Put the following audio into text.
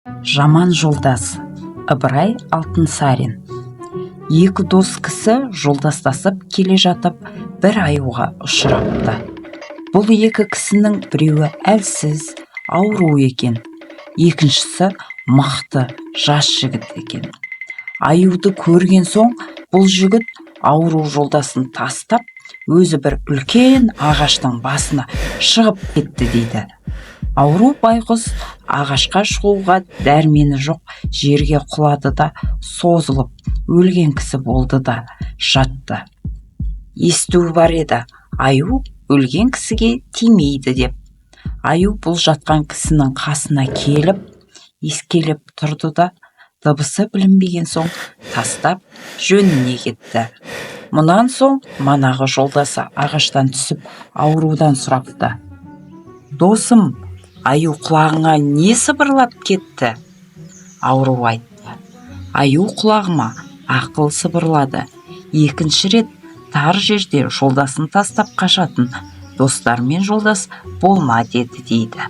Жаман жолдас. Ыбырай Алтынсарин. Екі дос кісі жолдастасып келе жатып, бір аюға ұшырапты. Бұл екі кісінің біреуі әлсіз, ауру екен, екіншісі мықты, жас жігіт екен. Аюды көрген соң бұл жігіт ауру жолдасын тастап, өзі бір үлкен ағаштың басына шығып кетті дейді. Ауру байғұс ағашқа шығуға дәрмені жоқ, жерге құлады да, созылып өлген кісі болды да жатты. Естуі бар еді, аю өлген кісіге тимейді деп. Аю бұл жатқан кісінің қасына келіп, иіскелеп тұрды да, дыбысы білінбеген соң тастап жөніне кетті. Мұнан соң манағы жолдасы ағаштан түсіп, аурудан сұрапты: «Досым, аю құлағыңа не сыбырлап кетті?» Ауру айтты: «Аю құлағыма ақыл сыбырлады. Екінші рет тар жерде жолдасын тастап қашатын достармен жолдас болма деді», – дейді.